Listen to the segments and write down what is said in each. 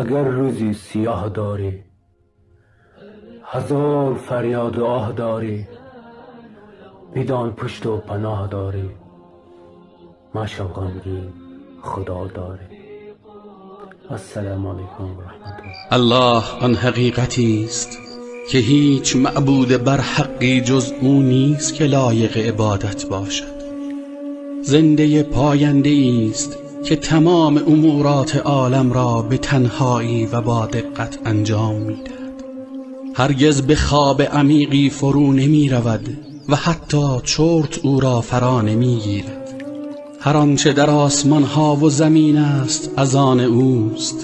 Агар рӯзи сиёҳ дорӣ, ҳазор фарёду оҳ дорӣ, бидон пушту паноҳ дорӣ, машав ғамгин, Худо дорӣ. Ассалому алайкум ва раҳматуллоҳ. Аллоҳ он ҳақиқатест, ки ҳеҷ маъбуди барҳақе ҷуз ӯ нест, ки лоиқи ибодат бошад. Зинда пояндаест, ки тамоми умуроти олам ро ба танҳоӣ ва бо диққат анҷом медиҳад. Ҳаргиз ба хоби амиқе фурӯ намеравад ва ҳатто чурт ӯро фаро намегирад. Ҳар он чӣ дар осмонҳо ва замин аст, аз они ӯст.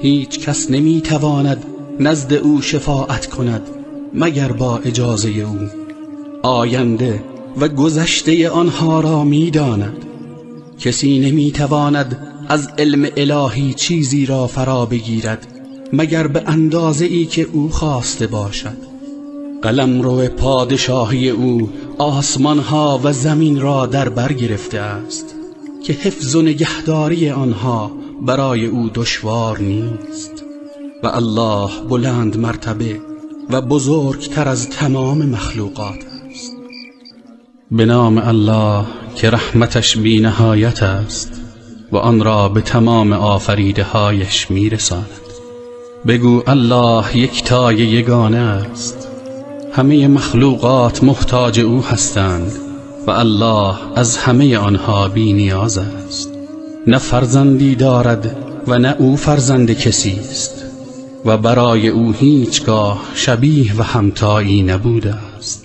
Ҳеҷ кас наметавонад назди ӯ шафоат кунад, магар бо иҷозаи ӯ. Оянда ва гузаштаи онҳоро медонад. Касе наметавонад аз илми илоҳӣ чизеро фаро бигирад, магар ба андозае ки ӯ хоста бошад. Қаламрави подшоҳии ӯ осмонҳо ва заминро дар бар гирифтааст, ки ҳифз ва нигаҳдории онҳо барои ӯ душвор нест. Ва Аллоҳ баланд мартаба ва бузургтар аз тамоми махлуқот аст. Ба номи Аллоҳ, ки раҳматаш бениҳоят аст ва онро ба тамоми офаридаҳояш мерасонад. Бигӯ: Аллоҳ яктои ягона аст. Ҳамаи махлуқот муҳтоҷи ӯ ҳастанд ва Аллоҳ аз ҳамаи онҳо бениёз аст. На фарзанде дорад ва на ӯ фарзанди касест ва барои ӯ ҳеҷгоҳ шабеҳ ва ҳамтое набудааст.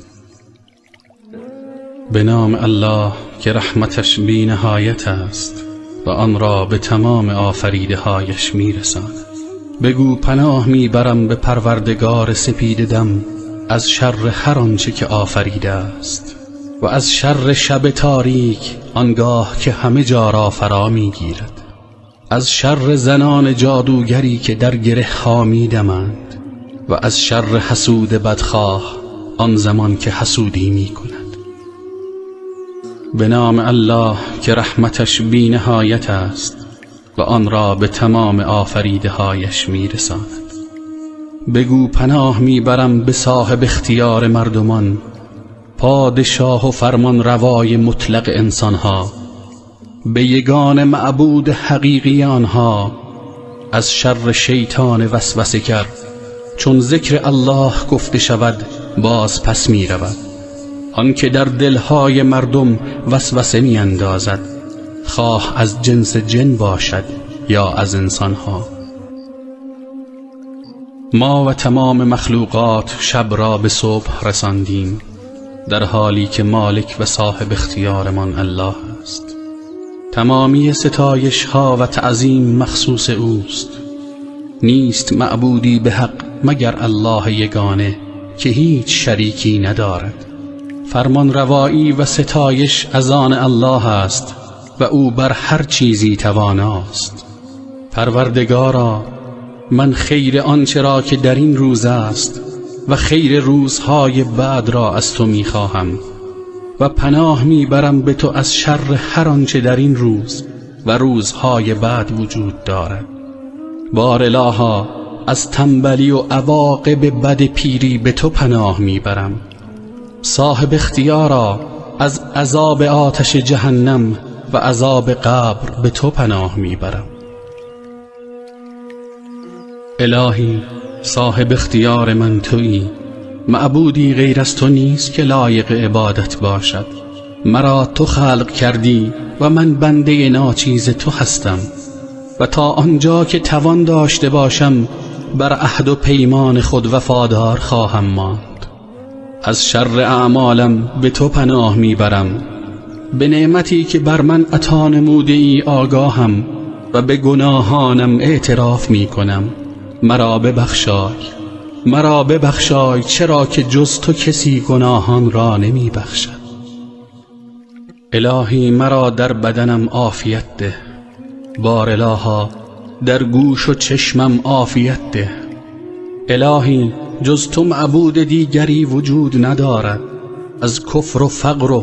Ба номи Аллоҳ, ки раҳматаш бениҳоят аст ва онро ба тамоми офаридаҳояш мерасонад. Бигӯ: паноҳ мебарам ба Парвардигори сапедадам аз шарри ҳар он чӣ ки офаридааст ва аз шарри шаби торик он гоҳ ки ҳама ҷо ро фаро мегирад, аз шарри занони ҷодугаре ки дар гиреҳҳо медаманд ва аз шарри ҳасуди бадхоҳ он замон ки ҳасудӣ мекунад. Ба номи Аллоҳ, ки раҳматаш бениҳоят аст ва онро ба тамоми офаридаҳояш мерасонад. Бигӯ: паноҳ мебарам ба соҳиби ихтиёри мардумон, подшоҳ ва фармонравои мутлақи инсонҳо, ба ягона маъбуди ҳақиқии онҳо, аз шарри шайтони васвасагар, чун зикри Аллоҳ гуфта шавад боз пас меравад, он ки дар дилҳои мардум васваса меандозад, хоҳ аз ҷинси ҷин бошад ё аз инсонҳо. Мо ва тамоми махлуқот шабро ба субҳ расондем, дар ҳоле ки молик ва соҳиби ихтиёрмон Аллоҳ аст. Тамоми ситоишҳо ва таъзим махсуси ӯст. Нест маъбуде ба ҳақ магар Аллоҳи ягона, ки ҳеҷ шарике надорад. Фармонравоӣ ва ситоиш аз они Аллоҳ аст ва ӯ бар ҳар чизе тавоност. Парвардигоро, ман хайри он чиро ки дар ин рӯз аст ва хайри рӯзҳои баъд ро аз ту мехоҳам ва паноҳ мебарам ба ту аз шарри ҳар он чи дар ин рӯз ва рӯзҳои баъд вуҷуд дорад. Бор илоҳо, аз танбалӣ ва авоқиби бади пирӣ ба ту паноҳ мебарам. Соҳиби ихтиёро, аз азоби оташи ҷаҳаннам ва азоби қабр ба ту паноҳ мебарам. Илоҳӣ, соҳиби ихтиёри ман туӣ, маъбуде ғайр аз ту нест ки лоиқи ибодат бошад. Маро ту халқ кардӣ ва ман бандаи ночизи ту ҳастам ва то он ҷо ки тавон дошта бошам бар аҳду паймони худ вафодор хоҳам монд. Аз шарри аъмолам ба ту паноҳ мебарам. Ба неъмате ки бар ман ато намудаӣ огоҳам ва ба гуноҳонам эътироф мекунам. Маро бибахшой, маро бибахшой, чаро ки ҷуз ту касе гуноҳонро намебахшад. Илоҳӣ, маро дар баданам офият деҳ. Бор илоҳо, дар гӯш ва чашмам офият деҳ. Илоҳӣ, ҷуз ту маъбуди дигаре вуҷуд надорад. Аз куфр ва фақр ва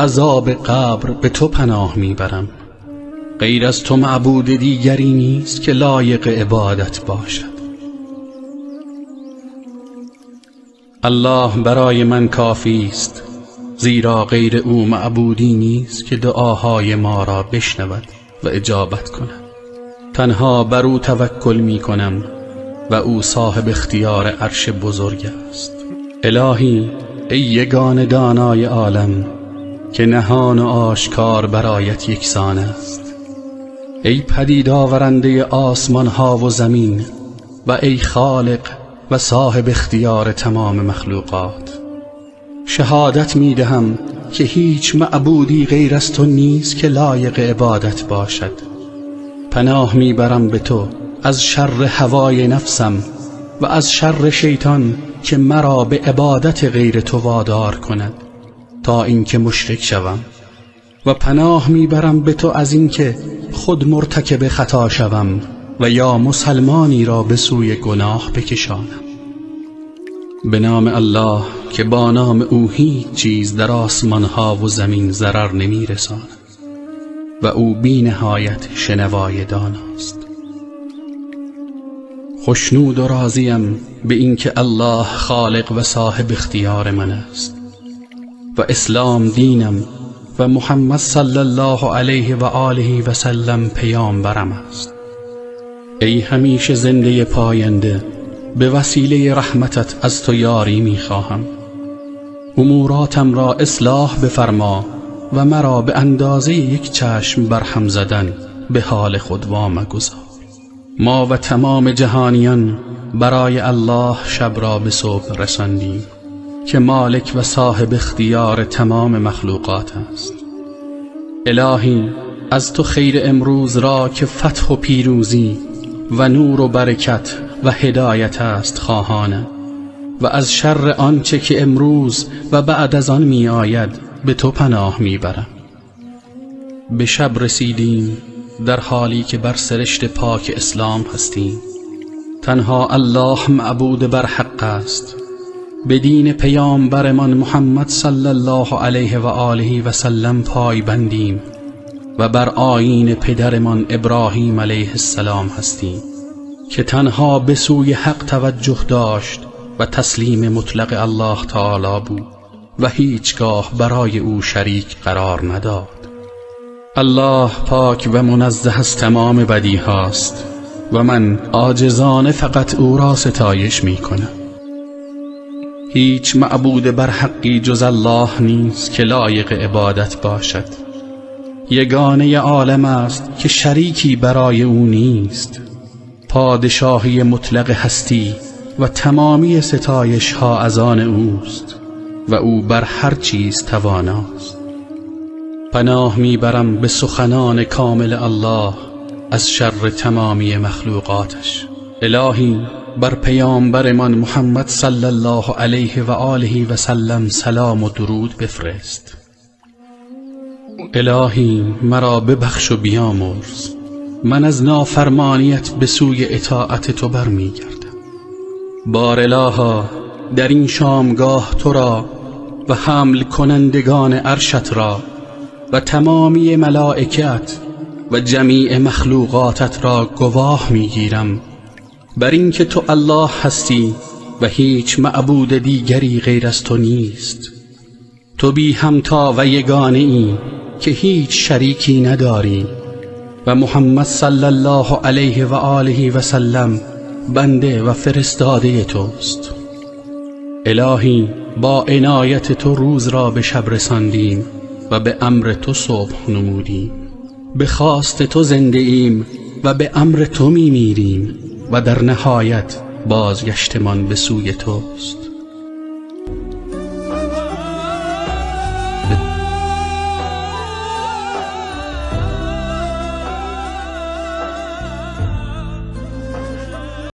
азоби қабр ба ту паноҳ мебарам. غیر از تو معبود دیگری نیست که لایق عبادت باشد. الله برای من کافی است، زیرا غیر او معبودی نیست که دعاهای ما را بشنود و اجابت کند. تنها بر او توکل می کنم و او صاحب اختیار عرش بزرگ است. الهی ای یگانه دانای عالم که نهان و آشکار برایت یکسان است، ای پدید آورنده آسمان ها و زمین و ای خالق و صاحب اختیار تمام مخلوقات، شهادت می دهم که هیچ معبودی غیر از تو نیست که لایق عبادت باشد. پناه می برم به تو از شر هوای نفسم و از شر شیطان که مرا به عبادت غیر تو وادار کند تا اینکه مشرک شوم، و پناه می برم به تو از اینکه خود مرتکب خطا شوم و یا مسلمانی را به سوی گناه بکشانم. به نام الله که با نام او هیچ چیز در آسمان ها و زمین ضرر نمی رساند و او بی نهایت شنوای داناست. خوشنود و راضیم به اینکه الله خالق و صاحب اختیار من است و اسلام دینم و محمد صلی الله علیه و آله و سلم پیامبرم است. ای همیشه زنده پاینده، به وسیله رحمتت از تو یاری می خواهم. اموراتم را اصلاح بفرما و مرا به اندازه یک چشم برهم زدن به حال خود وامگذار. ما و تمام جهانیان برای الله شب را به صبح رساندیم که مالک و صاحب اختیار تمام مخلوقات است. الهی از تو خیر امروز را که فتح و پیروزی و نور و برکت و هدایت است خواهانم، و از شر آنچه که امروز و بعد از آن می آید به تو پناه می برم. به شب رسیدیم در حالی که بر سرشت پاک اسلام هستیم. تنها الله معبود بر حق است. به دین پیامبرمان محمد صلی الله علیه و آله و سلم پای بندیم و بر آیین پدرمان ابراهیم علیه السلام هستیم که تنها به سوی حق توجه داشت و تسلیم مطلق الله تعالی بود و هیچگاه برای او شریک قرار نداد. الله پاک و منزه از تمام بدی هاست و من عاجزانه فقط او را ستایش می کنم. هیچ معبود بر حقی جز الله نیست که لایق عبادت باشد. یگانه عالم است که شریکی برای او نیست. پادشاهی مطلق هستی و تمامی ستایش ها از آن اوست و او بر هر چیز تواناست. پناه میبرم به سخنان کامل الله از شر تمامی مخلوقاتش. الهی بر پیامبرمان محمد صلی الله علیه و آله و سلم سلام و درود بفرست. الهی مرا ببخش و بیامرز، من از نافرمانیت به سوی اطاعت تو برمیگردم. بار الها در این شامگاه تو را و حمل کنندگان عرشت را و تمامی ملائکت و جمیع مخلوقاتت را گواه میگیرم بر اینکه تو الله هستی و هیچ معبود دیگری غیر از تو نیست. تو بی همتا و یگانه ای که هیچ شریکی نداری و محمد صلی الله علیه و آله و سلم بنده و فرستاده توست. الهی با عنایت تو روز را به شب رساندیم و به امر تو صبح نمودیم. به خواست تو زنده ایم و به امر تو می میریم و در نهایت بازگشتمان به سوی توست.